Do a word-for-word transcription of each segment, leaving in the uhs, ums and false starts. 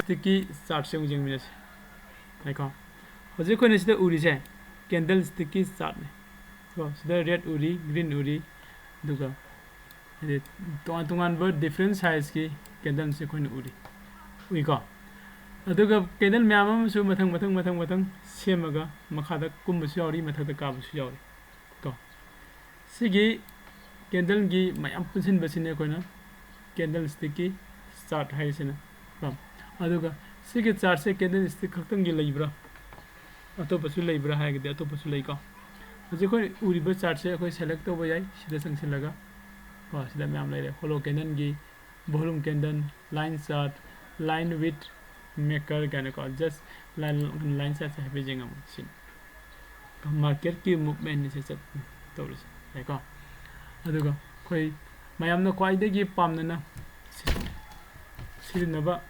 ꯁ꯭ꯇꯤꯛꯀꯤ ꯆꯥꯔꯠꯁꯦ ꯑꯃꯨꯛ ꯌꯦꯡꯃꯤꯟꯅꯁꯤ꯫ ꯉꯥꯏꯈꯣ꯫ ꯍꯧꯖꯤꯛ ꯑꯩꯈꯣꯏꯅ ꯁꯤꯗ ꯎꯔꯤꯁꯦ ꯀꯦꯟꯗꯜ ꯁ꯭ꯇꯤꯛꯀꯤ ꯆꯥꯔꯠꯅꯦ꯫ ꯀꯣ, ꯁꯤꯗ ꯔꯦꯗ ꯎꯔꯤ, ꯒ꯭ꯔꯤꯟ ꯎꯔꯤ, ꯑꯗꯨꯒ ꯍꯥꯏꯗꯤ ꯇꯣꯉꯥꯟ ꯇꯣꯉꯥꯟꯕ ꯗꯤꯐ꯭ꯔꯦꯟ ꯁꯥꯏꯖꯀꯤ ꯀꯦꯟꯗꯜꯁꯦ ꯑꯩꯈꯣꯏꯅ ꯎꯔꯤ, ꯎꯏꯀꯣ꯫ ꯑꯗꯨꯒ ꯀꯦꯟꯗꯜ ꯃꯌꯥꯝ ꯑꯃꯁꯨ ꯃꯊꯪ ꯃꯊꯪ ꯃꯊꯪ ꯃꯊꯪ ꯁꯦꯝꯃꯒ ꯃꯈꯥꯗ ꯀꯨꯝꯕꯁꯨ ꯌꯥꯎꯔꯤ, ꯃꯊꯛꯇ ꯀꯥꯕꯁꯨ ꯌꯥꯎꯔꯤ ꯀꯣ꯫ ꯁꯤꯒꯤ ꯀꯦꯟꯗꯜꯒꯤ ꯃꯌꯥꯝ ꯄꯨꯟꯁꯤꯟꯕꯁꯤꯅꯦ ꯑꯩꯈꯣꯏꯅ ꯀꯦꯟꯗꯜ ꯁ꯭ꯇꯤꯛꯀꯤ ꯆꯥꯔꯠ ꯍꯥꯏꯔꯤꯁꯤꯅ ꯀꯣ꯫ ꯑꯗꯨꯒ ꯁꯤꯒꯤ ꯆꯥꯔꯠꯁꯦ ꯀꯦꯟꯗꯜ ꯁ꯭ꯇꯤꯛ ꯈꯛꯇꯪꯒꯤ ꯂꯩꯕ꯭ꯔꯥ, ꯑꯇꯣꯞꯄꯁꯨ ꯂꯩꯕ꯭ꯔꯥ ꯍꯥꯏꯔꯒꯗꯤ ꯑꯇꯣꯞꯄꯁꯨ ꯂꯩꯀꯣ꯫ ꯍꯧꯖꯤꯛ ꯑꯩꯈꯣꯏ ꯎꯔꯤꯕ ꯆꯥꯔꯠꯁꯦ ꯑꯩꯈꯣꯏ ꯁꯦꯂꯦꯛ ꯇꯧꯕ ꯌꯥꯏ, ꯁꯤꯗ ꯆꯪꯁꯤꯜꯂꯒ ꯀꯣ꯫ ꯁꯤꯗ ꯃꯌꯥꯝ ꯂꯩꯔꯦ, ꯍꯣꯂꯣ ꯀꯦꯟꯗꯜꯒꯤ, volume candle, line chart, line with maker ꯀꯥꯏꯅꯀꯣ꯫ ꯖꯁ ꯂꯥꯏꯟ, ꯂꯥꯏꯟ ꯆꯥꯔꯠꯁꯦ ꯍꯥꯏꯐꯦꯠ ꯌꯦꯡꯉꯝꯃꯣ꯫ ꯁꯤꯅꯤ ꯃꯥꯔꯀꯦꯠꯀꯤ ꯃꯨꯞꯃꯦꯟꯁꯦ ꯆꯠ ꯇꯧꯔꯤꯁꯦ, ꯌꯥꯏꯀꯣ꯫ ꯑꯗꯨꯒ ꯑꯩꯈꯣꯏ ꯃꯌꯥꯝꯅ ꯈ꯭ꯋꯥꯏꯗꯒꯤ ꯄꯥꯝꯅꯅ ꯁꯤ-, ꯁꯤꯖꯤꯟꯅꯕ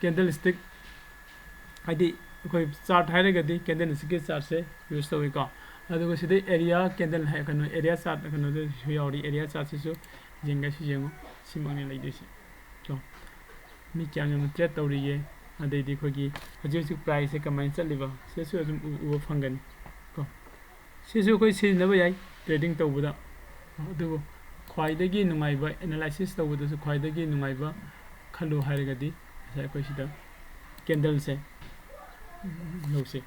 ꯀꯦꯟꯗꯜ ꯁ꯭ꯇꯤꯛ, ꯍꯥꯏꯗꯤ ꯑꯩꯈꯣꯏ ꯆꯥꯔꯠ ꯍꯥꯏꯔꯒꯗꯤ ꯀꯦꯟꯗꯜ ꯁ꯭ꯇꯤꯛꯀꯤ ꯆꯥꯔꯠꯁꯦ ꯌꯨꯁ ꯇꯧꯏꯀꯣ꯫ ꯑꯗꯨꯒ ꯁꯤꯗ ꯑꯦꯔꯤꯌꯥ ꯀꯦꯟꯗꯜ ꯍꯥꯏ, ꯀꯩꯅꯣ, ꯑꯦꯔꯤꯌꯥ ꯆꯥꯔꯠ ꯀꯩꯅꯣꯗꯁꯨ ꯌꯥꯎꯔꯤ꯫ ꯑꯦꯔꯤꯌꯥ ꯆꯥꯔꯠꯁꯤꯁꯨ ꯌꯦꯡꯒꯦꯁꯨ ꯌꯦꯡꯉꯨ, ꯁꯤꯃꯛꯅꯤ ꯂꯩꯗꯣꯏꯁꯦ꯫ ꯀꯣ, ꯃꯤ ꯀꯌꯥꯝ ꯌꯥꯝꯅ ꯇ꯭ꯔꯦꯠ ꯇꯧꯔꯤꯒꯦ, ꯑꯗꯩꯗꯤ ꯑꯩꯈꯣꯏꯒꯤ ꯍꯧꯖꯤꯛ ꯍꯧꯖꯤꯛ ꯄ꯭ꯔꯥꯏꯁꯁꯦ ꯀꯃꯥꯏꯅ ꯆꯠꯂꯤꯕ, ꯁꯤꯗꯁꯨ ꯑꯗꯨꯝ ꯎ-, ꯎꯕ ꯐꯪꯒꯅꯤ ꯀꯣ꯫ ꯁꯤꯁꯨ ꯑꯩꯈꯣꯏ ꯁꯤꯖꯤꯟꯅꯕ ꯌꯥꯏ ꯇ꯭ꯔꯦꯗꯤꯡ ꯇꯧꯕꯗ, ꯑꯗꯨꯕꯨ ꯈ꯭ꯋꯥꯏꯗꯒꯤ ꯅꯨꯡꯉꯥꯏꯕ, ꯑꯦꯅꯥꯂꯥꯏꯁꯤꯁ ꯇꯧꯕꯗꯁꯨ ꯈ꯭ꯋꯥꯏꯗꯒꯤ ꯅꯨꯡꯉꯥꯏꯕ ꯈꯜꯂꯨ ꯍꯥꯏꯔꯒꯗꯤ ꯉꯁꯥꯏ ꯑꯩꯈꯣꯏ ꯁꯤꯗ ꯀꯦꯟꯗꯜꯁꯦ ꯂꯧꯁꯤ꯫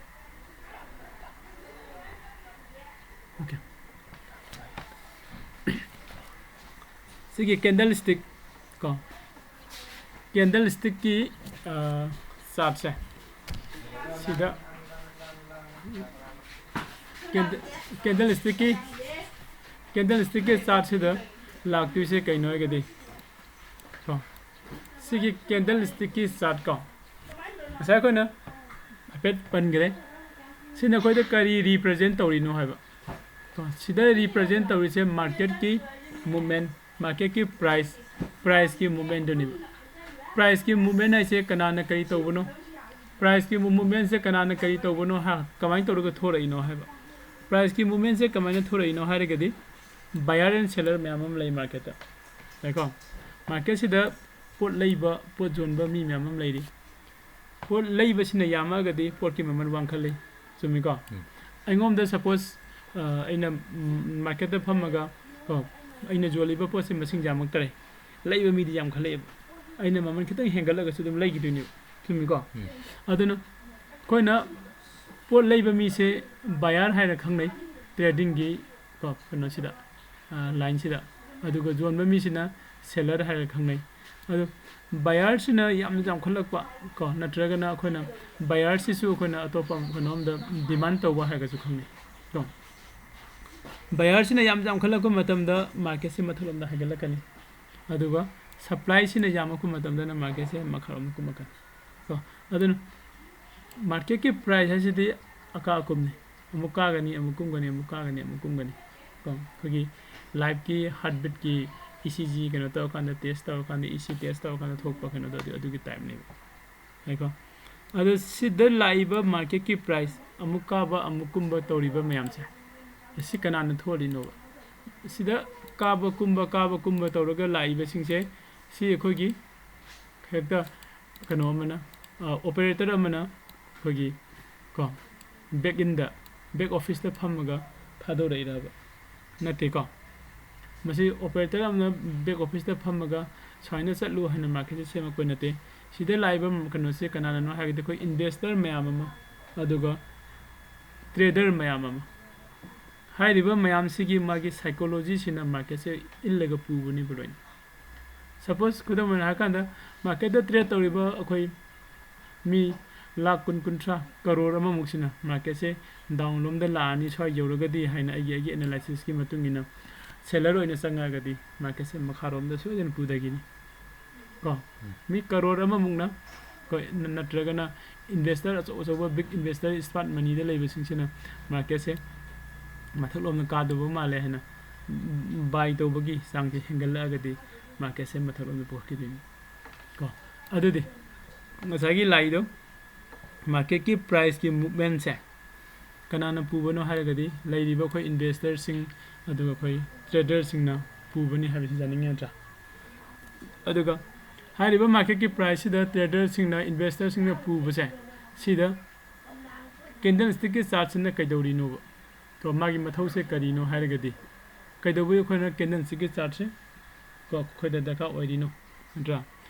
ꯑꯣꯀꯦ꯫ ꯁꯤꯒꯤ ꯀꯦꯟꯗꯜ ꯁ꯭ꯇꯤꯛ ꯀꯣ, ꯀꯦꯟꯗꯜ ꯁ꯭ꯇꯤꯛꯀꯤ, ꯑ, ꯆꯥꯔꯠꯁꯦ ꯁꯤꯗ, ꯀꯦꯟꯗ-, ꯀꯦꯟꯗꯜ ꯁ꯭ꯇꯤꯛꯀꯤ, ꯀꯦꯟꯗꯜ ꯁ꯭ꯇꯤꯛꯀꯤ ꯆꯥꯔꯠꯁꯤꯗ ꯂꯥꯛꯇꯣꯏꯁꯦ ꯀꯩꯅꯣ ꯍꯥꯏꯔꯒꯗꯤ ꯀꯣ, ꯁꯤꯒꯤ ꯀꯦꯟꯗꯜ ꯁ꯭ꯇꯤꯛꯀꯤ ꯆꯥꯔꯠ ꯀꯣ, ꯉꯁꯥꯏ ꯑꯩꯈꯣꯏꯅ ꯍꯥꯏꯐꯦꯠ ꯄꯟꯈ꯭ꯔꯦ꯫ ꯁꯤꯅ ꯑꯩꯈꯣꯏꯗ ꯀꯔꯤ ꯔꯤꯄ꯭ꯔꯖꯦꯟ ꯇꯧꯔꯤꯅꯣ ꯍꯥꯏꯕ꯫ ꯀꯣ, ꯁꯤꯗ ꯔꯤꯄ꯭ꯔꯖꯦꯟ ꯇꯧꯔꯤꯁꯦ ꯃꯥꯔꯀꯦꯠꯀꯤ ꯃꯨꯞꯃꯦꯟ, ꯃꯥꯔꯀꯦꯠꯀꯤ ꯄ꯭ꯔꯥꯏꯁ, ꯄ꯭ꯔꯥꯏꯁꯀꯤ ꯃꯨꯞꯃꯦꯟꯗꯨꯅꯦꯕ꯫ ꯄ꯭ꯔꯥꯏꯁꯀꯤ ꯃꯨꯞꯃꯦꯟ ꯍꯥꯏꯁꯦ ꯀꯅꯥꯅ ꯀꯔꯤ ꯇꯧꯕꯅꯣ, ꯄ꯭ꯔꯥꯏꯁꯀꯤ ꯃꯨꯞꯃꯦꯟꯁꯦ ꯀꯅꯥꯅ ꯀꯔꯤ ꯇꯧꯕꯅꯣ, ꯍꯥ, ꯀꯃꯥꯏꯅ ꯇꯧꯔꯒ ꯊꯣꯔꯛꯏꯅꯣ ꯍꯥꯏꯕ꯫ ꯄ꯭ꯔꯥꯏꯁꯀꯤ ꯃꯨꯞꯃꯦꯟꯁꯦ ꯀꯃꯥꯏꯅ ꯊꯣꯔꯛꯏꯅꯣ ꯍꯥꯏꯔꯒꯗꯤ, ꯕꯥꯌꯔ ꯑꯦꯟ ꯁꯦꯂꯔ ꯃꯌꯥꯝ ꯑꯃ ꯂꯩ ꯃꯥꯔꯀꯦꯠꯇ, ꯌꯥꯏꯀꯣ꯫ ꯃꯥꯔꯀꯦꯠꯁꯤꯗ ꯄꯣꯠ ꯂꯩꯕ, ꯄꯣꯠ ꯌꯣꯟꯕ ꯃꯤ ꯃꯌꯥꯝ ꯑꯃ ꯂꯩꯔꯤ꯫ ꯄꯣꯠ ꯂꯩꯕꯁꯤꯅ ꯌꯥꯝꯃꯛꯑꯒꯗꯤ ꯄꯣꯠꯀꯤ ꯃꯃꯜ ꯋꯥꯡꯈꯠꯂꯤ, ꯆꯨꯝꯃꯤꯀꯣ? ꯎꯝ. ꯑꯩꯉꯣꯟꯗ ꯁꯄꯣꯁ ꯑꯩꯅ ꯃꯥꯔꯀꯦꯠꯇ ꯐꯝꯃꯒ ꯀꯣ, ꯑꯩꯅ ꯌꯣꯜꯂꯤꯕ ꯄꯣꯠꯁꯦ ꯃꯁꯤꯡ ꯌꯥꯝꯃꯛꯇꯔꯦ, ꯂꯩꯕ ꯃꯤꯗꯤ ꯌꯥꯝꯈꯠꯂꯛꯑꯦꯕ, ꯑꯩꯅ ꯃꯃꯜ ꯈꯤꯇꯪ ꯍꯦꯟꯒꯠꯂꯒꯁꯨ ꯑꯗꯨꯝ ꯂꯩꯈꯤꯗꯣꯏꯅꯦꯕ, ꯆꯨꯝꯃꯤꯀꯣ? ꯎꯝ. ꯑꯗꯨꯅ ꯑꯩꯈꯣꯏꯅ ꯄꯣꯠ ꯂꯩꯕ ꯃꯤꯁꯦ ꯕꯥꯌꯔ ꯍꯥꯏꯅ ꯈꯪꯅꯩ, ꯇ꯭ꯔꯦꯗꯤꯡꯒꯤ ꯀꯣ ꯀꯩꯅꯣꯁꯤꯗ, ꯂꯥꯏꯟꯁꯤꯗ, ꯑꯗꯨꯒ ꯌꯣꯟꯕ ꯃꯤꯁꯤꯅ ꯁꯦꯂꯔ ꯍꯥꯏꯔꯒ ꯈꯪꯅꯩ꯫ ꯑꯗꯨ ꯕꯥꯌꯔꯁꯤꯅ ꯌꯥꯝꯅ ꯌꯥꯝꯈꯠꯂꯛꯄ ꯀꯣ, ꯅꯠꯇ꯭ꯔꯒꯅ ꯑꯩꯈꯣꯏꯅ ꯕꯥꯌꯔꯁꯤꯁꯨ ꯑꯩꯈꯣꯏꯅ ꯑꯇꯣꯞꯄ ꯀꯩꯅꯣꯝꯗ ꯗꯤꯃꯥꯟ ꯇꯧꯕ ꯍꯥꯏꯔꯒꯁꯨ ꯈꯪꯅꯩ ꯀꯣ꯫ ꯕꯥꯌꯔꯁꯤꯅ ꯌꯥꯝ ꯌꯥꯝꯈꯠꯂꯛꯄ ꯃꯇꯝꯗ ꯃꯥꯔꯀꯦꯠꯁꯦ ꯃꯊꯛꯂꯣꯝꯗ ꯍꯥꯏꯒꯠꯂꯛꯀꯅꯤ, ꯑꯗꯨꯒ ꯁꯄ꯭ꯂꯥꯏꯁꯤꯅ ꯌꯥꯝꯃꯛꯄ ꯃꯇꯝꯗꯅ ꯃꯥꯔꯀꯦꯠꯁꯦ ꯃꯈꯥꯔꯣꯝꯗ ꯀꯨꯝꯃꯛꯀꯅꯤ ꯀꯣ꯫ ꯑꯗꯨꯅ ꯃꯥꯔꯀꯦꯠꯀꯤ ꯄ꯭ꯔꯥꯏꯁ ꯍꯥꯏꯁꯤꯗꯤ ꯑꯀꯥ ꯑꯀꯨꯝꯅꯤ, ꯑꯃꯨꯛ ꯀꯥꯒꯅꯤ, ꯑꯃꯨꯛ ꯀꯨꯝꯒꯅꯤ, ꯑꯃꯨꯛ ꯀꯥꯒꯅꯤ, ꯑꯃꯨꯛ ꯀꯨꯝꯒꯅꯤ ꯀꯣ꯫ ꯑꯩꯈꯣꯏꯒꯤ ꯂꯥꯏꯐꯀꯤ ꯍꯥꯔꯠꯕꯤꯠꯀꯤ ꯏ ꯁꯤ ꯖꯤ ꯀꯩꯅꯣ ꯇꯧꯔꯀꯥꯟꯗ, ꯇꯦꯁ ꯇꯧꯔꯀꯥꯟꯗ, ꯏ ꯁꯤ ꯇꯦꯁ ꯇꯧꯔꯀꯥꯟꯗ ꯊꯣꯛꯄ ꯀꯩꯅꯣꯗꯣ ꯑꯗꯨ ꯑꯗꯨꯒꯤ ꯇꯥꯏꯞꯅꯦꯕ ꯀꯣ꯫ ꯑꯗꯣ ꯁꯤꯗ ꯂꯥꯛꯏꯕ ꯃꯥꯔꯀꯦꯠꯀꯤ ꯄ꯭ꯔꯥꯏꯁ ꯑꯃꯨꯛ ꯀꯥꯕ ꯑꯃꯨꯛ ꯀꯨꯝꯕ ꯇꯧꯔꯤꯕ ꯃꯌꯥꯝꯁꯦ, ꯁꯤ ꯀꯅꯥꯅ ꯊꯣꯛꯍꯜꯂꯤꯅꯣꯕ? ꯁꯤꯗ ꯀꯥꯕ ꯀꯨꯝꯕ, ꯀꯥꯕ ꯀꯨꯝꯕ ꯇꯧꯔꯒ ꯂꯥꯛꯏꯕꯁꯤꯡꯁꯦ, ꯁꯤ ꯑꯩꯈꯣꯏꯒꯤ ꯍꯦꯛꯇ ꯀꯩꯅꯣ ꯑꯃꯅ, ꯑꯣꯄꯔꯦꯇꯔ ꯑꯃꯅ ꯑꯩꯈꯣꯏꯒꯤ ꯀꯣ, ꯕꯦꯛ ꯏꯟꯗ, ꯕꯦꯛ ꯑꯣꯐꯤꯁꯇ ꯐꯝꯃꯒ ꯊꯥꯗꯣꯔꯛꯏꯔꯕ? ꯅꯠꯇꯦꯀꯣ꯫ ꯃꯁꯤ ꯑꯣꯄꯔꯦꯇꯔ ꯑꯃꯅ ꯕꯦꯛ ꯑꯣꯐꯤꯁꯇ ꯐꯝꯃꯒ ꯁꯨꯃꯥꯏꯅ ꯆꯠꯂꯨ ꯍꯥꯏꯅ ꯃꯥꯔꯀꯦꯠꯁꯦ ꯁꯦꯝꯃꯛꯄ ꯅꯠꯇꯦ꯫ ꯁꯤꯗ ꯂꯥꯛꯏꯕ ꯀꯩꯅꯣꯁꯦ ꯀꯅꯥꯅꯅꯣ ꯍꯥꯏꯔꯒꯗꯤ ꯑꯩꯈꯣꯏ ꯏꯟꯚꯦꯁꯇꯔ ꯃꯌꯥꯝ ꯑꯃ, ꯑꯗꯨꯒ ꯇ꯭ꯔꯦꯗꯔ ꯃꯌꯥꯝ ꯑꯃ꯫ ꯍꯥꯏꯔꯤꯕ ꯃꯌꯥꯝꯁꯤꯒꯤ ꯃꯥꯒꯤ ꯁꯥꯏꯀꯣꯂꯣꯖꯤꯁꯤꯅ ꯃꯥꯔꯀꯦꯠꯁꯦ ꯏꯜꯂꯒ ꯄꯨꯕꯅꯦꯕ ꯂꯣꯏꯅ꯫ ꯁꯄꯣꯁ, ꯈꯨꯗꯝ ꯑꯣꯏꯅ ꯍꯥꯏꯔꯀꯥꯟꯗ, ꯃꯥꯔꯀꯦꯠꯇ ꯇ꯭ꯔꯦꯗ ꯇꯧꯔꯤꯕ ꯑꯩꯈꯣꯏ ꯃꯤ ꯂꯥꯈ ꯀꯨꯟ, ꯀꯨꯟꯊ꯭ꯔꯥ, ꯀꯔꯣꯔ ꯑꯃꯃꯨꯛꯁꯤꯅ ꯃꯥꯔꯀꯦꯠꯁꯦ ꯗꯥꯎꯟ ꯂꯣꯝꯗ ꯂꯥꯛꯑꯅꯤ, ꯁ꯭ꯋꯥꯏ ꯌꯧꯔꯒꯗꯤ ꯍꯥꯏꯅ ꯑꯩꯒꯤ, ꯑꯩꯒꯤ ꯑꯦꯅꯥꯂꯥꯏꯁꯤꯁꯀꯤ ꯃꯇꯨꯡ ꯏꯟꯅ ꯁꯦꯂꯔ ꯑꯣꯏꯅ ꯆꯪꯉꯛꯑꯒꯗꯤ ꯃꯥꯔꯀꯦꯠꯁꯦ ꯃꯈꯥꯔꯣꯝꯗ ꯁꯣꯏꯗꯅ ꯄꯨꯊꯈꯤꯅꯤ ꯀꯣ꯫ ꯃꯤ ꯀꯔꯣꯔ ꯑꯃꯃꯨꯛꯅ ꯑꯩꯈꯣꯏ ꯅ-, ꯅꯠꯇ꯭ꯔꯒꯅ ꯏꯟꯚꯦꯁꯇꯔ ꯑꯆꯧ ꯑꯆꯧꯕ, ꯕꯤꯛ ꯏꯟꯚꯦꯁꯇꯔ, ꯁ꯭ꯃꯥꯔꯠ ꯃꯅꯤꯗ ꯂꯩꯕꯁꯤꯡꯁꯤꯅ ꯃꯥꯔꯀꯦꯠꯁꯦ ꯃꯊꯛꯂꯣꯝꯗ ꯀꯥꯗꯧꯕ ꯃꯥꯜꯂꯦ ꯍꯥꯏꯅ ꯕꯥꯏ ꯇꯧꯕꯒꯤ ꯆꯥꯡꯁꯦ ꯍꯦꯟꯒꯠꯂꯛꯑꯒꯗꯤ ꯃꯥꯔꯀꯦꯠꯁꯦ ꯃꯊꯛꯂꯣꯝꯗ ꯄꯨꯈꯠꯈꯤꯗꯣꯏꯅꯤ ꯀꯣ꯫ ꯑꯗꯨꯗꯤ ꯉꯁꯥꯏꯒꯤ ꯂꯥꯛꯏꯗꯣ ꯃꯥꯔꯀꯦꯠꯀꯤ ꯄ꯭ꯔꯥꯏꯁꯀꯤ ꯃꯨꯞꯃꯦꯟꯁꯦ ꯀꯅꯥꯅ ꯄꯨꯕꯅꯣ ꯍꯥꯏꯔꯒꯗꯤ ꯂꯩꯔꯤꯕ ꯑꯩꯈꯣꯏ ꯏꯟꯚꯦꯁꯇꯔꯁꯤꯡ ꯑꯗꯨꯒ ꯑꯩꯈꯣꯏ ꯇ꯭ꯔꯦꯗꯔꯁꯤꯡꯅ ꯄꯨꯕꯅꯤ ꯍꯥꯏꯕꯁꯤ ꯌꯥꯅꯤꯡꯉꯤ ꯅꯠꯇ꯭ꯔꯥ? ꯑꯗꯨꯒ ꯍꯥꯏꯔꯤꯕ marketꯀꯤ priceꯁꯤꯗ traderꯁꯤꯡꯅ, investorꯁꯤꯡꯅ ꯄꯨꯕꯁꯦ, ꯁꯤꯗ candlestickꯀꯤ chartꯁꯤꯅ ꯀꯩꯗꯧꯔꯤꯅꯣꯕ? ꯀꯣ, ꯃꯥꯒꯤ ꯃꯊꯧꯁꯦ ꯀꯔꯤꯅꯣ ꯍꯥꯏꯔꯒꯗꯤ, ꯀꯩꯗꯧꯕꯩ ꯑꯩꯈꯣꯏꯅ candlestickꯀꯤ chartꯁꯦ, ꯀꯣ, ꯑꯩꯈꯣꯏꯗ ꯗꯔꯀꯥꯔ ꯑꯣꯏꯔꯤꯅꯣ? ꯅꯠꯇ꯭ꯔꯥ?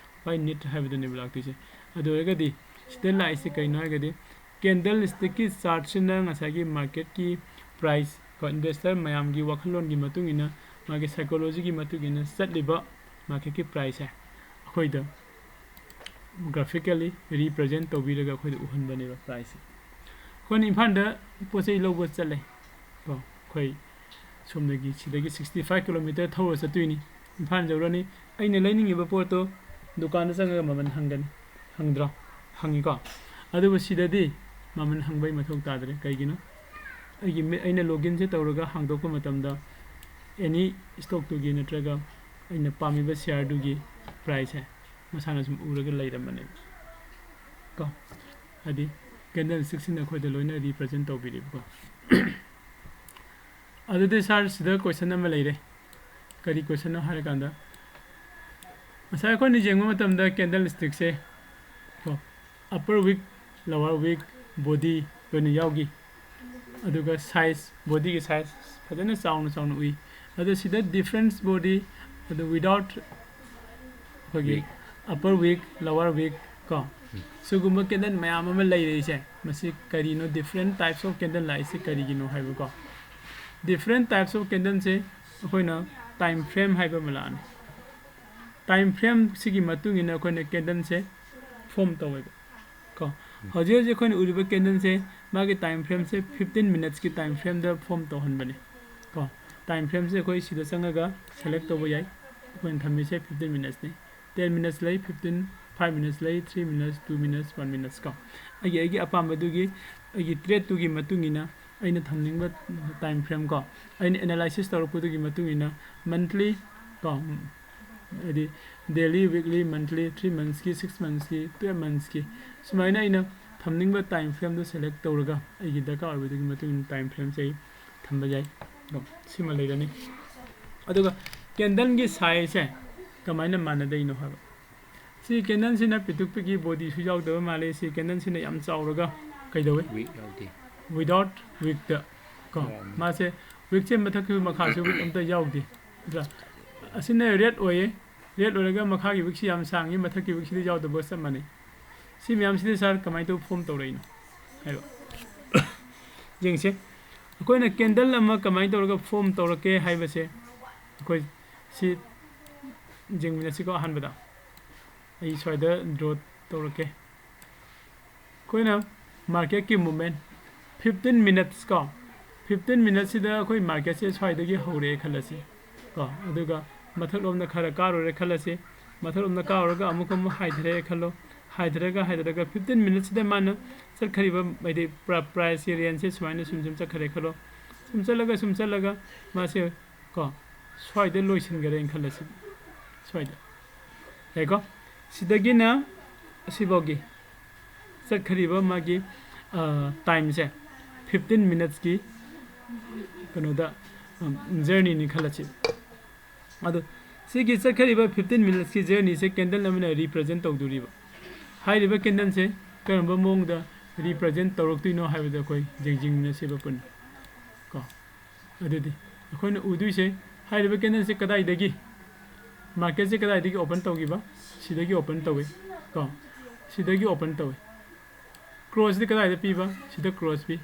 Why need ꯍꯥꯏꯕꯗꯨꯅꯦꯕ ꯂꯥꯛꯇꯣꯏꯁꯦ꯫ ꯑꯗꯨ ꯑꯣꯏꯔꯒꯗꯤ ꯁꯤꯗ ꯂꯥꯛꯏꯁꯦ ꯀꯩꯅꯣ ꯍꯥꯏꯔꯒꯗꯤ, candlestickꯀꯤ chartꯁꯤꯅ ꯉꯁꯥꯏꯒꯤ marketꯀꯤ price, ꯀꯣ, investor ꯃꯌꯥꯝꯒꯤ ꯋꯥꯈꯜꯂꯣꯟꯒꯤ ꯃꯇꯨꯡ ꯏꯟꯅ, ꯃꯥꯒꯤ psychologyꯒꯤ ꯃꯇꯨꯡ ꯏꯟꯅ ꯆꯠꯂꯤꯕ marketꯀꯤ priceꯁꯦ ꯑꯩꯈꯣꯏꯗ graphically represent ꯇꯧꯕꯤꯔꯒ ꯑꯩꯈꯣꯏꯗ ꯎꯍꯟꯕꯅꯦꯕ priceꯁꯦ꯫ ꯑꯩꯈꯣꯏꯅ ꯏꯝꯐꯥꯜꯗ ꯄꯣꯠ ꯆꯩ ꯂꯧꯕ ꯆꯠꯂꯦ, ꯀꯣ, ꯑꯩꯈꯣꯏ ꯁꯣꯝꯗꯒꯤ, ꯁꯤꯗꯒꯤ sixty five kilometer ꯊꯧꯔ ꯆꯠꯇꯣꯏꯅꯤ꯫ ꯏꯝꯐꯥꯜ ꯌꯧꯔꯅꯤ꯫ ꯑꯩꯅ ꯂꯩꯅꯤꯡꯉꯤꯕ ꯄꯣꯠꯇꯣ ꯗꯨꯀꯥꯟꯗ ꯆꯪꯉꯒ ꯃꯃꯜ ꯍꯪꯒꯅꯤ, ꯍꯪꯗ꯭ꯔꯣ? ꯍꯪꯉꯤꯀꯣ꯫ ꯑꯗꯨꯕꯨ ꯁꯤꯗꯗꯤ ꯃꯃꯜ ꯍꯪꯕꯩ ꯃꯊꯧ ꯇꯥꯗ꯭ꯔꯦ꯫ ꯀꯩꯒꯤꯅꯣ? ꯑꯩꯒꯤ ꯃꯤ-, ꯑꯩꯅ loginꯁꯦ ꯇꯧꯔꯒ ꯍꯥꯡꯗꯣꯛꯄ ꯃꯇꯝꯗ any stockꯇꯨꯒꯤ ꯅꯠꯇ꯭ꯔꯒ ꯑꯩꯅ ꯄꯥꯝꯃꯤꯕ shareꯗꯨꯒꯤ priceꯁꯦ ꯃꯁꯥꯅ ꯁꯨꯝ ꯎꯔꯒ ꯂꯩꯔꯝꯕꯅꯦꯕ, ꯀꯣ꯫ ꯍꯥꯏꯗꯤ candlestickꯁꯤꯅ ꯑꯩꯈꯣꯏꯗ ꯂꯣꯏꯅ represent ꯇꯧꯕꯤꯔꯦꯕꯀꯣ꯫ ꯑꯗꯨꯗꯤ sir, ꯁꯤꯗ question ꯑꯃ ꯂꯩꯔꯦ꯫ ꯀꯔꯤ questionꯅꯣ ꯍꯥꯏꯔꯀꯥꯟꯗ, ꯉꯁꯥꯏ ꯑꯩꯈꯣꯏꯅ ꯌꯦꯡꯕ ꯃꯇꯝꯗ candlestickꯁꯦ, ꯀꯣ, upper wick, lower wick, body ꯂꯣꯏꯅ ꯌꯥꯎꯈꯤ꯫ ꯑꯗꯨꯒ size, bodyꯒꯤ size ꯐꯖꯅ ꯆꯥꯎꯅ ꯆꯥꯎꯅ ꯎꯏ꯫ ꯑꯗꯣ ꯁꯤꯗ difference body, ꯑꯗꯨ without ꯑꯩꯈꯣꯏꯒꯤ Wick. Upper wick, lower wick, ꯀꯣ, ꯁꯤꯒꯨꯝꯕ candle ꯃꯌꯥꯝ ꯑꯃ ꯂꯩꯔꯛꯏꯁꯦ, ꯃꯁꯤ ꯀꯔꯤꯅꯣ, different types of candle ꯂꯥꯛꯏꯁꯦ ꯀꯔꯤꯒꯤꯅꯣ ꯍꯥꯏꯕꯀꯣ꯫ Different types of candleꯁꯦ ꯑꯩꯈꯣꯏꯅ time frame ꯍꯥꯏꯕ ꯑꯃ ꯂꯥꯛꯑꯅꯤ꯫ Time frameꯁꯤꯒꯤ ꯃꯇꯨꯡ ꯏꯟꯅ ꯑꯩꯈꯣꯏꯅ candleꯁꯦ form ꯇꯧꯋꯦꯕ, ꯀꯣ꯫ ꯍꯧꯖꯤꯛ ꯍꯧꯖꯤꯛ ꯑꯩꯈꯣꯏꯅ ꯎꯔꯤꯕ candleꯁꯦ, ꯃꯥꯒꯤ time frameꯁꯦ fifteen minutesꯀꯤ time frameꯗ form ꯇꯧꯍꯟꯕꯅꯦ, ꯀꯣ꯫ Time frameꯁꯦ ꯑꯩꯈꯣꯏ ꯁꯤꯗ ꯆꯪꯉꯒ select ꯇꯧꯕ ꯌꯥꯏ꯫ ꯑꯩꯈꯣꯏꯅ ꯊꯝꯃꯤꯁꯦ fifteen minutesꯅꯤ꯫ Ten minutes ꯂꯩ, fifteen, five minutes ꯂꯩ, three minutes, two minutes, one minutes, ꯀꯣ꯫ ꯑꯩꯒꯤ, ꯑꯩꯒꯤ ꯑꯄꯥꯝꯕꯗꯨꯒꯤ, ꯑꯩꯒꯤ tradeꯇꯨꯒꯤ ꯃꯇꯨꯡ ꯏꯟꯅ ꯑꯩꯅ ꯊꯝꯅꯤꯡꯕ time frame, ꯀꯣ, ꯑꯩꯅ analysis ꯇꯧꯔꯛꯄꯗꯨꯒꯤ ꯃꯇꯨꯡ ꯏꯟꯅ monthly, ꯀꯣ, ꯍꯥꯏꯗꯤ daily, weekly, monthly, three monthsꯀꯤ, six monthsꯀꯤ, twelve monthsꯀꯤ, ꯁꯨꯃꯥꯏꯅ ꯑꯩꯅ ꯊꯝꯅꯤꯡꯕ time frameꯗꯣ select ꯇꯧꯔꯒ ꯑꯩꯒꯤ ꯗꯔꯀꯥꯔ ꯑꯣꯏꯕꯗꯨꯒꯤ ꯃꯇꯨꯡ ꯏꯟꯅ time frameꯁꯦ ꯑꯩ ꯊꯝꯕ ꯌꯥꯏ꯫ ꯀꯣ, ꯁꯤꯃ ꯂꯩꯔꯅꯤ꯫ ꯑꯗꯨꯒ candleꯒꯤ sizeꯁꯦ ꯀꯃꯥꯏꯅ ꯃꯥꯟꯅꯗꯣꯏꯅꯣ ꯍꯥꯏꯕ꯫ ꯁꯤ ꯀꯦꯟꯗꯜꯁꯤꯅ ꯄꯤꯛꯇꯨꯛ ꯄꯤꯛꯏ, ꯕꯣꯗꯤꯁꯨ ꯌꯥꯎꯗꯕ ꯃꯥꯜꯂꯤ꯫ ꯁꯤ ꯀꯦꯟꯗꯜꯁꯤꯅ ꯌꯥꯝ ꯆꯥꯎꯔꯒ ꯀꯩꯗꯧꯋꯤ? ꯋꯤꯛ ꯌꯥꯎꯗꯦ꯫ Without ꯋꯤꯛꯇ ꯀꯣ꯫ ꯌꯥꯎꯔꯝꯃꯤ꯫ ꯃꯥꯁꯦ ꯋꯤꯛꯁꯦ ꯃꯊꯛꯁꯨ ꯃꯈꯥꯁꯨ ꯋꯤꯛ ꯑꯝꯇ ꯌꯥꯎꯗꯦ꯫ ꯅꯠꯇ꯭ꯔꯥ? ꯑꯁꯤꯅ ꯔꯦꯠ ꯑꯣꯏꯌꯦ꯫ ꯔꯦꯠ ꯑꯣꯏꯔꯒ ꯃꯈꯥꯒꯤ ꯋꯤꯛꯁꯤ ꯌꯥꯝ ꯁꯥꯡꯉꯤ, ꯃꯊꯛꯀꯤ ꯋꯤꯛꯁꯤꯗꯤ ꯌꯥꯎꯗꯕꯒ ꯆꯞ ꯃꯥꯟꯅꯩ꯫ ꯁꯤ ꯃꯌꯥꯝꯁꯤꯗꯤ ꯁꯥꯔ ꯀꯃꯥꯏꯅ ꯇꯧꯕ ꯐꯣꯝ ꯇꯧꯔꯛꯏꯅꯣ ꯍꯥꯏꯕ ꯌꯦꯡꯁꯦ꯫ ꯑꯩꯈꯣꯏꯅ ꯀꯦꯟꯗꯜ ꯑꯃ ꯀꯃꯥꯏꯅ ꯇꯧꯔꯒ ꯐꯣꯝ ꯇꯧꯔꯛꯀꯦ ꯍꯥꯏꯕꯁꯦ ꯑꯩꯈꯣꯏ ꯁꯤ ꯌꯦꯡꯃꯤꯟꯅꯁꯤꯀꯣ꯫ ꯑꯍꯥꯟꯕꯗ ꯑꯩ ꯁ꯭ꯋꯥꯏꯗ ꯗ꯭ꯔꯣ ꯇꯧꯔꯛꯀꯦ꯫ ꯑꯩꯈꯣꯏꯅ ꯃꯥꯔꯀꯦꯠꯀꯤ ꯃꯨꯞꯃꯦꯟ ꯐꯤꯐꯇꯤꯟ ꯃꯤꯅꯠꯁ ꯀꯣ, ꯐꯤꯐꯇꯤꯟ ꯃꯤꯅꯠꯁꯤꯗ ꯑꯩꯈꯣꯏ ꯃꯥꯔꯀꯦꯠꯁꯦ ꯁ꯭ꯋꯥꯏꯗꯒꯤ ꯍꯧꯔꯛꯑꯦ ꯈꯜꯂꯁꯤ ꯀꯣ, ꯑꯗꯨꯒ ꯃꯊꯛꯂꯣꯝꯗ ꯈꯔ ꯀꯥꯔꯨꯔꯦ ꯈꯜꯂꯁꯤ꯫ ꯃꯊꯛꯂꯣꯝꯗ ꯀꯥꯔꯨꯔꯒ ꯑꯃꯨꯛꯀ ꯑꯃꯨꯛ ꯍꯥꯏꯊꯔꯛꯑꯦ ꯈꯜꯂꯣ꯫ ꯍꯥꯏꯊꯔꯒ ꯍꯥꯏꯊꯔꯒ ꯐꯤꯐꯇꯤꯟ ꯃꯤꯅꯠꯁꯤꯗ ꯃꯥꯅ ꯆꯠꯈ꯭ꯔꯤꯕ, ꯍꯥꯏꯗꯤ ꯄ꯭ꯔꯥꯏꯁꯀꯤ ꯔꯦꯟꯖꯁꯦ ꯁꯨꯃꯥꯏꯅ ꯁꯨꯝ ꯁꯨꯝ ꯆꯠꯈ꯭ꯔꯦ ꯈꯜꯂꯣ꯫ ꯁꯨꯝ ꯆꯠꯂꯒ ꯁꯨꯝ ꯆꯠꯂꯒ ꯃꯥꯁꯦ ꯀꯣ ꯁ꯭ꯋꯥꯏꯗ ꯂꯣꯏꯁꯤꯟꯈ꯭ꯔꯦꯅ ꯈꯜꯂꯁꯤ꯫ ꯁ꯭ꯋꯥꯏꯗ ꯌꯥꯏꯀꯣ꯫ ꯁꯤꯗꯒꯤꯅ ꯑꯁꯤꯐꯥꯎꯒꯤ ꯆꯠꯈ꯭ꯔꯤꯕ ꯃꯥꯒꯤ ꯇꯥꯏꯝꯁꯦ ꯐꯤꯐꯇꯤꯟ ꯃꯤꯅꯠꯁꯀꯤ ꯀꯩꯅꯣꯗ ꯖꯔꯅꯤꯅꯤ ꯈꯜꯂꯁꯤ꯫ ꯑꯗꯣ ꯁꯤꯒꯤ ꯆꯠꯈ꯭ꯔꯤꯕ ꯐꯤꯐꯇꯤꯟ ꯃꯤꯅꯠꯁꯀꯤ ꯖꯔꯅꯤꯁꯦ ꯀꯦꯟꯗꯜ ꯑꯃꯅ ꯔꯤꯄ꯭ꯔꯖꯦꯟ ꯇꯧꯗꯣꯔꯤꯕ꯫ ꯍꯥꯏꯔꯤꯕ ꯀꯦꯟꯗꯜꯁꯦ ꯀꯔꯝꯕ ꯃꯑꯣꯡꯗ ꯔꯤꯄ꯭ꯔꯖꯦꯟ ꯇꯧꯔꯛꯇꯣꯏꯅꯣ ꯍꯥꯏꯕꯗꯣ ꯑꯩꯈꯣꯏ ꯌꯦꯡꯁꯤꯟꯃꯤꯟꯅꯁꯦꯕ ꯄꯨꯟꯅ ꯀꯣ꯫ ꯑꯗꯨꯗꯤ ꯑꯩꯈꯣꯏꯅ ꯎꯗꯣꯏꯁꯦ ꯍꯥꯏꯔꯤꯕ ꯀꯦꯟꯗꯜꯁꯦ ꯀꯗꯥꯏꯗꯒꯤ, ꯃꯥꯔꯀꯦꯠꯁꯦ ꯀꯗꯥꯏꯗꯒꯤ ꯑꯣꯄꯟ ꯇꯧꯈꯤꯕ? ꯁꯤꯗꯒꯤ ꯑꯣꯄꯟ ꯇꯧꯋꯤ ꯀꯣ꯫ ꯁꯤꯗꯒꯤ ꯑꯣꯄꯟ ꯇꯧꯋꯤ꯫ ꯀ꯭ꯂꯣꯁꯇꯤ ꯀꯗꯥꯏꯗ ꯄꯤꯕ? ꯁꯤꯗ ꯀ꯭ꯂꯣꯁ ꯄꯤ꯫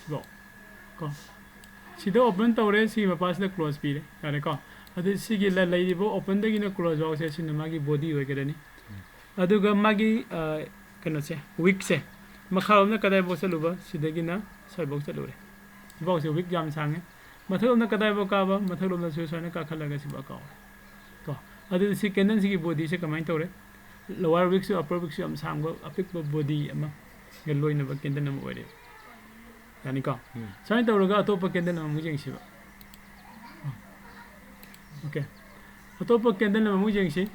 ꯁꯤꯐꯥꯎ ꯀꯣ꯫ ꯁꯤꯗ ꯑꯣꯄꯟ ꯇꯧꯔꯦ, ꯁꯤꯒꯤ ꯃꯄꯥꯁꯤꯗ ꯀ꯭ꯂꯣꯁ ꯄꯤꯔꯦ꯫ ꯌꯥꯔꯦꯀꯣ꯫ ꯑꯗꯨ ꯁꯤꯒꯤ ꯂ-, ꯂꯩꯔꯤꯕ ꯑꯣꯄꯟꯗꯒꯤꯅ ꯀ꯭ꯂꯣꯁ ꯐꯥꯎꯁꯦ ꯁꯤꯅ ꯃꯥꯒꯤ ꯕꯣꯗꯤ ꯑꯣꯏꯒꯗꯅꯤ꯫ ꯑꯗꯨꯒ ꯃꯥꯒꯤ ꯀꯩꯅꯣꯁꯦ, ꯋꯤꯛꯁꯦ ꯃꯈꯥꯔꯣꯝꯗ ꯀꯗꯥꯏꯐꯥꯎ ꯆꯠꯂꯨꯕ? ꯁꯤꯗꯒꯤꯅ ꯁ꯭ꯋꯥꯏꯐꯥꯎ ꯆꯠꯂꯨꯔꯦ꯫ ꯁꯤꯐꯥꯎꯁꯦ ꯋꯤꯛ ꯌꯥꯝ ꯁꯥꯡꯉꯦ꯫ ꯃꯊꯛꯂꯣꯝꯗ ꯀꯗꯥꯏꯐꯥꯎ ꯀꯥꯕ? ꯃꯊꯛꯂꯣꯝꯗꯁꯨ ꯁꯨꯃꯥꯏꯅ ꯀꯥꯈꯠꯂꯒ ꯁꯤꯐꯥꯎ ꯀꯥꯎꯔꯦ ꯀꯣ꯫ ꯑꯗꯨꯗꯤ ꯁꯤ ꯀꯦꯟꯗꯜꯁꯤꯒꯤ ꯕꯣꯗꯤꯁꯦ ꯀꯃꯥꯏꯅ ꯇꯧꯔꯦ? ꯂꯋꯥꯔ ꯋꯤꯛꯁꯨ ꯑꯄꯔ ꯋꯤꯛꯁꯨ ꯌꯥꯝ ꯁꯥꯡꯕ ꯑꯄꯤꯛꯄ ꯕꯣꯗꯤ ꯑꯃꯒ ꯂꯣꯏꯅꯕ ꯀꯦꯟꯗꯜ ꯑꯃ ꯑꯣꯏꯔꯦ꯫ ꯌꯥꯅꯤꯀꯣ? ꯁꯨꯃꯥꯏꯅ ꯇꯧꯔꯒ ꯑꯇꯣꯞꯄ ꯀꯦꯟꯗꯜ ꯑꯃꯃꯨꯛ ꯌꯦꯡꯁꯤꯕ꯫ ꯑꯣꯀꯦ꯫ ꯑꯇꯣꯞꯄ ꯀꯦꯟꯗꯜ ꯑꯃꯃꯨꯛ ꯌꯦꯡꯁꯤ꯫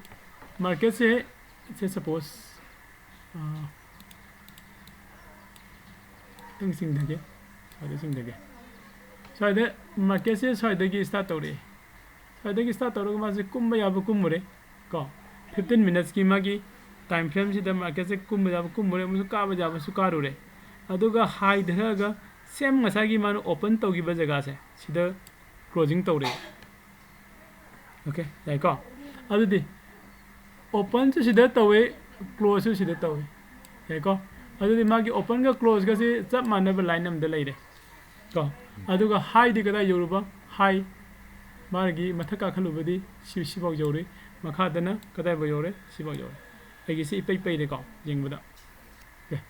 ꯃꯥꯔꯀꯦꯠꯁꯦ, ꯁꯦ ꯁꯄꯣꯁ, ꯈꯤꯇꯪ ꯆꯤꯡꯊꯒꯦ꯫ ꯁ꯭ꯋꯥꯏꯗ ꯆꯤꯡꯊꯒꯦ꯫ ꯁ꯭ꯋꯥꯏꯗ ꯃꯥꯔꯀꯦꯠꯁꯦ ꯁ꯭ꯋꯥꯏꯗꯒꯤ ꯁ꯭ꯇꯥꯔꯠ ꯇꯧꯔꯛꯑꯦ꯫ ꯁ꯭ꯋꯥꯏꯗꯒꯤ ꯁ꯭ꯇꯥꯔꯠ ꯇꯧꯔꯒ ꯃꯥꯁꯦ ꯀꯨꯝꯕ ꯌꯥꯕ ꯀꯨꯝꯃꯨꯔꯦ ꯀꯣ꯫ ꯐꯤꯐꯇꯤꯟ ꯃꯤꯅꯠꯁꯀꯤ ꯃꯥꯒꯤ ꯇꯥꯏꯝ ꯐ꯭ꯔꯦꯝꯁꯤꯗ ꯃꯥꯔꯀꯦꯠꯁꯦ ꯀꯨꯝꯕ ꯌꯥꯕ ꯀꯨꯝꯃꯨꯔꯦ, ꯑꯃꯁꯨ ꯀꯥꯕ ꯌꯥꯕꯁꯨ ꯀꯥꯔꯨꯔꯦ꯫ ꯑꯗꯨꯒ ꯍꯥꯏ ꯊꯥꯔꯛꯑꯒ ꯁꯦꯝ ꯉꯁꯥꯏꯒꯤ ꯃꯥꯅ ꯑꯣꯄꯟ ꯇꯧꯈꯤꯕ ꯖꯒꯥꯁꯦ ꯁꯤꯗ ꯀ꯭ꯂꯣꯖꯤꯡ ꯇꯧꯔꯦ꯫ ꯑꯣꯀꯦ, ꯌꯥꯏꯀꯣ? ꯑꯗꯨꯗꯤ ꯑꯣꯄꯟꯁꯨ ꯁꯤꯗ ꯇꯧꯋꯦ, ꯀ꯭ꯂꯣꯖꯁꯨ ꯁꯤꯗ ꯇꯧꯋꯦ, ꯌꯥꯏꯀꯣ? ꯑꯗꯨꯗꯤ ꯃꯥꯒꯤ ꯑꯣꯄꯟꯒ ꯀ꯭ꯂꯣꯖꯀꯁꯦ ꯆꯞ ꯃꯥꯟꯅꯕ ꯂꯥꯏꯟ ꯑꯃꯗ ꯂꯩꯔꯦ ꯀꯣ꯫ ꯑꯗꯨꯒ ꯍꯥꯏꯗꯤ ꯀꯗꯥꯏ ꯌꯧꯔꯨꯕ? ꯍꯥꯏ ꯃꯥꯒꯤ ꯃꯊꯛ ꯀꯥꯈꯠꯂꯨꯕꯗꯤ ꯁꯤ, ꯁꯤꯐꯥꯎ ꯌꯧꯔꯦ꯫ ꯃꯈꯥꯗꯅ ꯀꯗꯥꯏꯐꯥꯎ ꯌꯧꯔꯦ? ꯁꯤꯐꯥꯎ ꯌꯧꯔꯦ꯫ ꯑꯩꯒꯤꯁꯤ ꯏꯄꯩ ꯄꯩꯔꯦꯀꯣ ꯌꯦꯡꯕꯗ꯫ ꯑꯣꯀꯦ꯫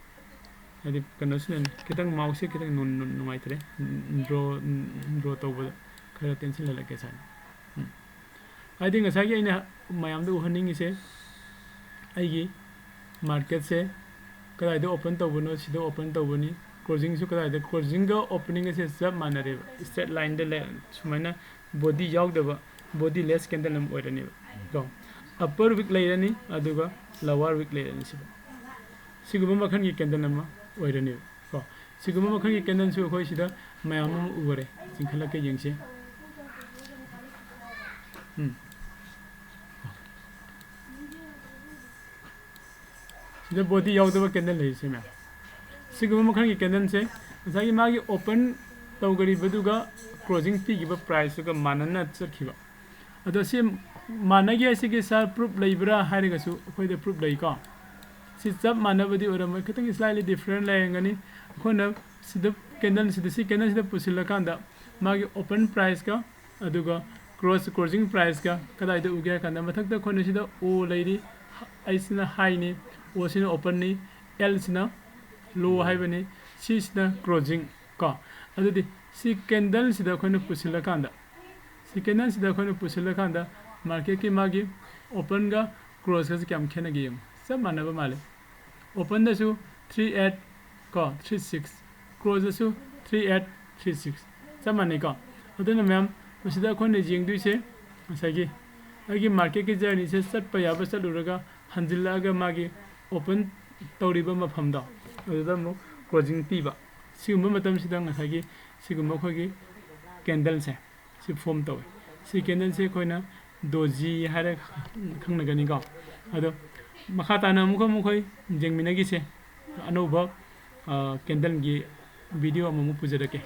ꯍꯥꯏꯗꯤ ꯀꯩꯅꯣꯁꯤꯅꯅꯦ, ꯈꯤꯇꯪ ꯃꯥꯎꯁꯁꯦ ꯈꯤꯇꯪ ꯅꯨꯡ-, ꯅꯨꯡ-, ꯅꯨꯡꯉꯥꯏꯇ꯭ꯔꯦ꯫ ꯗ꯭ꯔꯣ, ꯗ꯭ꯔꯣ ꯇꯧꯕꯗ ꯈꯔ ꯇꯦꯟꯁꯤꯜꯍꯜꯂꯛꯀꯦ ꯁꯥꯏꯅ꯫ ꯎꯝ꯫ ꯍꯥꯏꯗꯤ ꯉꯁꯥꯏꯒꯤ ꯑꯩꯅ ꯃꯌꯥꯝꯗ ꯎꯍꯟꯅꯤꯡꯉꯤꯁꯦ, ꯑꯩꯒꯤ ꯃꯥꯔꯀꯦꯠꯁꯦ ꯀꯗꯥꯏꯗ ꯑꯣꯄꯟ ꯇꯧꯕꯅꯣ, ꯁꯤꯗ ꯑꯣꯄꯟ ꯇꯧꯕꯅꯤ꯫ ꯀ꯭ꯂꯣꯖꯤꯡꯁꯨ ꯀꯗꯥꯏꯗ, ꯀ꯭ꯂꯣꯖꯤꯡꯒ ꯑꯣꯄꯅꯤꯡ ꯑꯁꯦ ꯆꯞ ꯃꯥꯟꯅꯔꯦꯕ, ꯁ꯭ꯇ꯭ꯔꯦꯠ ꯂꯥꯏꯟꯗ ꯂꯩ, ꯁꯨꯃꯥꯏꯅ ꯕꯣꯗꯤ ꯌꯥꯎꯗꯕ, ꯕꯣꯗꯤ ꯂꯦꯁ ꯀꯦꯟꯗꯜ ꯑꯃ ꯑꯣꯏꯔꯅꯦꯕ ꯀꯣ꯫ ꯑꯞꯄꯔ ꯋꯤꯛ ꯂꯩꯔꯅꯤ, ꯑꯗꯨꯒ ꯂꯋꯥꯔ ꯋꯤꯛ ꯂꯩꯔꯅꯤ꯫ ꯁꯤꯗ ꯁꯤꯒꯨꯝꯕ ꯃꯈꯜꯒꯤ ꯀꯦꯟꯗꯜ ꯑꯃ ꯑꯣꯏꯔꯅꯦꯕ ꯀꯣ꯫ ꯁꯤꯒꯨꯝꯕ ꯃꯈꯜꯒꯤ ꯀꯦꯟꯗꯜꯁꯨ ꯑꯩꯈꯣꯏ ꯁꯤꯗ ꯃꯌꯥꯝ ꯑꯃ ꯎꯈꯔꯦ꯫ ꯆꯤꯡꯈꯠꯂꯛꯀꯦ ꯌꯦꯡꯁꯤ꯫ ꯎꯝ꯫ ꯁꯤꯗ ꯕꯣꯗꯤ ꯌꯥꯎꯗꯕ ꯀꯦꯟꯗꯜ ꯂꯩꯔꯤꯁꯦ ꯃꯌꯥꯝ꯫ ꯁꯤꯒꯨꯝꯕ ꯃꯈꯜꯒꯤ ꯀꯦꯟꯗꯜꯁꯦ ꯉꯁꯥꯏꯒꯤ ꯃꯥꯒꯤ ꯑꯣꯄꯟ ꯇꯧꯈꯔꯤꯕꯗꯨꯒ ꯀ꯭ꯂꯣꯖꯤꯡ ꯄꯤꯈꯤꯕ ꯄ꯭ꯔꯥꯏꯁꯇꯨꯒ ꯃꯥꯟꯅꯅ ꯆꯠꯈꯤꯕ꯫ ꯑꯗꯣ ꯁꯤ ꯃꯥꯟꯅꯒꯦ ꯍꯥꯏꯁꯤꯒꯤ ꯁꯥꯔ ꯄ꯭ꯔꯨꯞ ꯂꯩꯕ꯭ꯔꯥ ꯍꯥꯏꯔꯒꯁꯨ ꯑꯩꯈꯣꯏꯗ ꯄ꯭ꯔꯨꯞ ꯂꯩꯀꯣ꯫ ꯁꯤ ꯆꯞ ꯃꯥꯟꯅꯕꯗꯤ ꯑꯣꯏꯔꯝꯃꯣꯏ, ꯈꯤꯇꯪ slightly different ꯂꯩꯔꯝꯒꯅꯤ꯫ ꯑꯩꯈꯣꯏꯅ ꯁꯤꯗ ꯀꯦꯟꯗꯜꯁꯤꯗ, ꯁꯤ ꯀꯦꯟꯗꯜꯁꯤꯗ ꯄꯨꯁꯤꯜꯂꯀꯥꯟꯗ ꯃꯥꯒꯤ ꯑꯣꯄꯟ ꯄ꯭ꯔꯥꯏꯁꯀ ꯑꯗꯨꯒ ꯀ꯭ꯂꯣꯖ, ꯀ꯭ꯂꯣꯖꯤꯡ ꯄ꯭ꯔꯥꯏꯁꯀ ꯀꯗꯥꯏꯗ ꯎꯒꯦ ꯍꯥꯏ ꯀꯥꯟꯗ, ꯃꯊꯛꯇ ꯑꯩꯈꯣꯏꯅ ꯁꯤꯗ ꯑꯣ ꯂꯩꯔꯤ, ꯑꯩꯁꯤꯅ ꯍꯥꯏꯅꯤ, ꯑꯣꯁꯤꯅ ꯑꯣꯄꯟꯅꯤ, ꯑꯦꯜꯁꯤꯅ ꯂꯣ ꯍꯥꯏꯕꯅꯤ, ꯁꯤꯁꯤꯅ ꯀ꯭ꯂꯣꯖꯤꯡ ꯀꯣ꯫ ꯑꯗꯨꯗꯤ ꯁꯤ ꯀꯦꯟꯗꯜꯁꯤꯗ ꯑꯩꯈꯣꯏꯅ ꯄꯨꯁꯤꯜꯂꯀꯥꯟꯗ, ꯁꯤ ꯀꯦꯟꯗꯜꯁꯤꯗ ꯑꯩꯈꯣꯏꯅ ꯄꯨꯁꯤꯜꯂꯀꯥꯟꯗ ꯃꯥꯔꯀꯦꯠꯀꯤ ꯃꯥꯒꯤ ꯑꯣꯄꯟꯒ ꯀ꯭ꯂꯣꯖꯀꯁꯦ ꯀꯌꯥꯝ ꯈꯦꯠꯅꯒꯦ ꯌꯦꯡꯉꯨ꯫ ꯆꯞ ꯃꯥꯟꯅꯕ ꯃꯥꯜꯂꯦ꯫ ꯑꯣꯄꯟꯗꯁꯨ three eight ꯀꯣ, three six, ꯀ꯭ꯂꯣꯖꯇꯁꯨ three eight, three six, ꯆꯞ ꯃꯥꯟꯅꯩꯀꯣ꯫ ꯑꯗꯨꯅ ꯃꯌꯥꯝ, ꯃꯁꯤꯗ ꯑꯩꯈꯣꯏꯅ ꯌꯦꯡꯗꯣꯏꯁꯦ ꯉꯁꯥꯏꯒꯤ ꯑꯩꯒꯤ ꯃꯥꯔꯀꯦꯠꯀꯤ ꯖꯔꯅꯤꯁꯦ ꯆꯠꯄ ꯌꯥꯕ ꯆꯠꯂꯨꯔꯒ ꯍꯟꯖꯤꯜꯂꯛꯑꯒ ꯃꯥꯒꯤ ꯑꯣꯄꯟ ꯇꯧꯔꯤꯕ ꯃꯐꯝꯗꯣ ꯑꯗꯨꯗ ꯑꯃꯨꯛ ꯀ꯭ꯂꯣꯖꯤꯡ ꯄꯤꯕ꯫ ꯁꯤꯒꯨꯝꯕ ꯃꯇꯝꯁꯤꯗ ꯉꯁꯥꯏꯒꯤ ꯁꯤꯒꯨꯝꯕ ꯑꯩꯈꯣꯏꯒꯤ ꯀꯦꯟꯗꯜꯁꯦ ꯁꯤ ꯐꯣꯝ ꯇꯧꯋꯦ꯫ ꯁꯤ ꯀꯦꯟꯗꯜꯁꯦ ꯑꯩꯈꯣꯏꯅ ꯗꯣꯖꯤ ꯍꯥꯏꯔ ꯈꯪꯅꯒꯅꯤꯀꯣ꯫ ꯑꯗꯣ ꯃꯈꯥ ꯇꯥꯅ ꯑꯃꯨꯛꯀ ꯃꯈꯣꯏ ꯌꯦꯡꯃꯤꯟꯅꯈꯤꯁꯦ꯫ ꯑꯅꯧꯕ ꯀꯦꯟꯗꯜꯒꯤ ꯚꯤꯗꯤꯑꯣ ꯑꯃꯃꯨꯛ ꯄꯨꯖꯔꯛꯀꯦ꯫